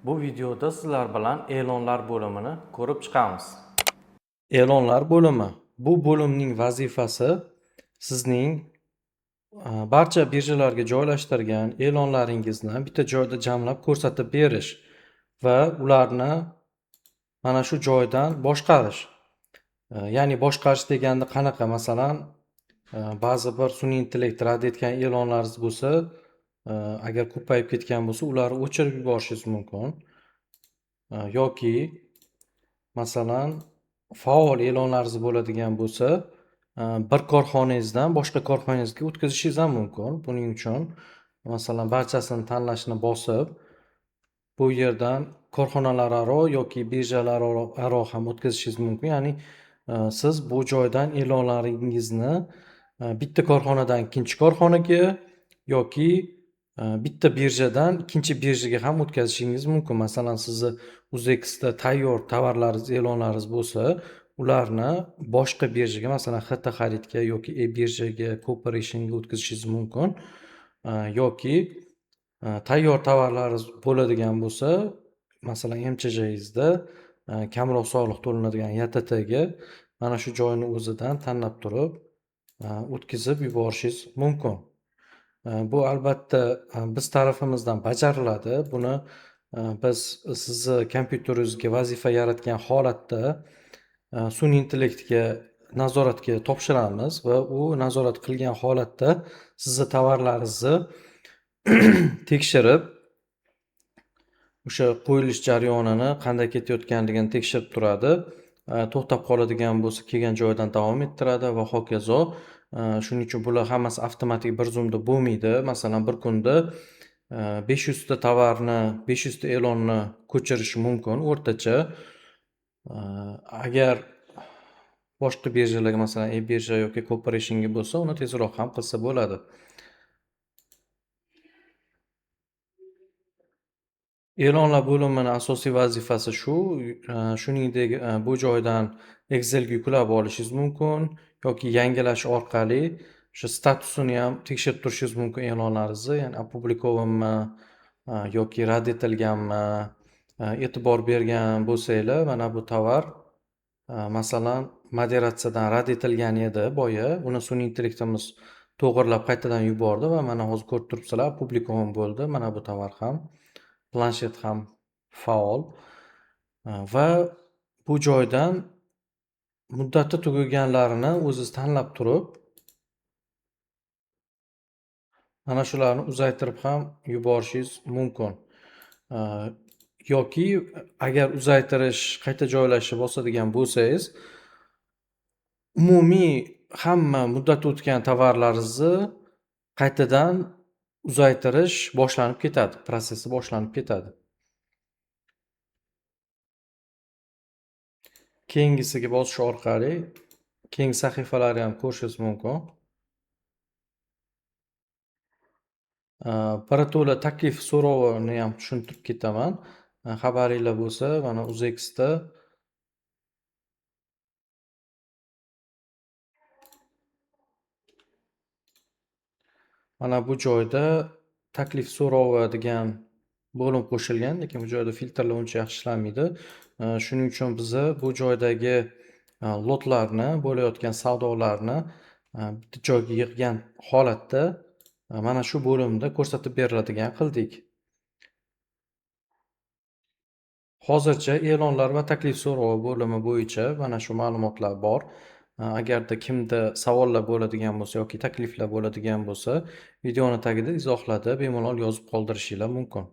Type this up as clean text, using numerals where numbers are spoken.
Bu videoda sizlar bilan e'lonlar bo'limini ko'rib chiqamiz. E'lonlar bo'limi. Bu bo'limning vazifasi sizning barcha birjalarga joylashtirgan e'lonlaringizni bitta joyda jamlab ko'rsatib berish va ularni mana shu joydan boshqarish. Ya'ni boshqarish deganda qanaqa? Masalan, ba'zi bir sun'iy intellekt rad etgan e'lonlaringiz bo'lsa, agar ko'payib ketgan bo'lsa, ularni o'chirib yuborishingiz mumkin. Yoki masalan, faol e'lonlaringiz bo'ladigan bo'lsa, bir korxonangizdan boshqa korxonangizga o'tkazishingiz ham mumkin. Buning uchun masalan, barchasini tanlashni bosib, bu yerdan korxonalararo yoki birjalararo ham o'tkazishingiz mumkin. Ya'ni siz bu joydan e'lonlaringizni bitta korxonadan ikkinchi korxonaga yoki bitta birjadan ikkinchi birjaga ham o'tkazishingiz mumkin. Masalan, sizni UzExda tayyor tovarlaringiz, e'lonlaringiz bo'lsa, ularni boshqa birjaga, masalan, XT xaridga yoki e-birjaga, Corporationga o'tkazishingiz mumkin. Yoki tayyor tovarlaringiz bo'ladigan bo'lsa, masalan, MCJingizda kamroq soliq to'lanadigan YTTga mana shu joyni o'zidan tanlab turib o'tkazib yuborishingiz mumkin. Bu albatta biz tarafimizdan bajariladi. Buni biz sizni kompyuteringizga vazifa yaratgan holatda sun'iy intellektga nazoratga topshiramiz va u nazorat qilgan holatda sizni tovarlaringizni tekshirib, o'sha qo'yilish jarayonini qanday ketayotganligini tekshirib turadi. To'xtab qoladigan bo'lsa, kelgan joyidan davom ettiradi va hokazo. Shuning uchun bular hammasi avtomatik bir zumda bo'lmaydi. Masalan, bir kunda 500 ta tovarni, 500 ta e'lonni ko'chirish mumkin o'rtacha. Agar boshqa birjalarga, masalan, e-birja yoki Corporationga bo'lsa, uni tezroq ham qilsa bo'ladi. E'lonlar bo'limining asosiy vazifasi shu, shuningdek, bu joydan Excelga yuklab olishingiz mumkin yoki yangilash orqali o'sha statusini ham tekshirib turishingiz mumkin e'lonlaringizni, ya'ni opublikovanmi yoki rad etilganmi. E'tibor bergan bo'lsanglar, mana bu tovar masalan, moderatsiyadan rad etilgan edi boya. Uni sun'iy intellektimiz to'g'irlab qaytadan yubordi va mana hozir ko'rib turibsizlar, opublikovan bo'ldi. Mana bu tovar ham, planshet ham faol va bu joydan muddati tugaganlarini o'zingiz tanlab turib, mana shularni uzaytirib ham yuborishingiz mumkin. Yoki agar uzaytirish, qayta joylashni bosadigan bo'lsangiz, umumiy hamma muddati o'tgan tovarlaringizni qaytadan uzaytirish boshlanib ketadi, prosesi boshlanib ketadi. Keyingisiga bosish orqali keyingi sahifalarni ham ko'rishingiz mumkin. Birato'la taklif so'rovini ham tushuntirib ketaman. Xabaringlar bo'lsa, mana UzExda mana bu joyda taklif so'rovi degan bo'lim qo'shilgan, lekin bu joyda filtrlar uncha yaxshi ishlamaydi. Shuning uchun biza bu joydagi lotlarni, bo'layotgan savdolarni bitta joyga yig'gan holatda mana shu bo'limda ko'rsatib beriladigan qildik. Hozircha e'lonlar va taklif so'rovi bo'limi bo'yicha mana shu ma'lumotlar bor. Agarda kimda savollar bo'ladigan bo'lsa yoki takliflar bo'ladigan bo'lsa, videoni tagida izohlarda bemalol yozib qoldirishinglar mumkin.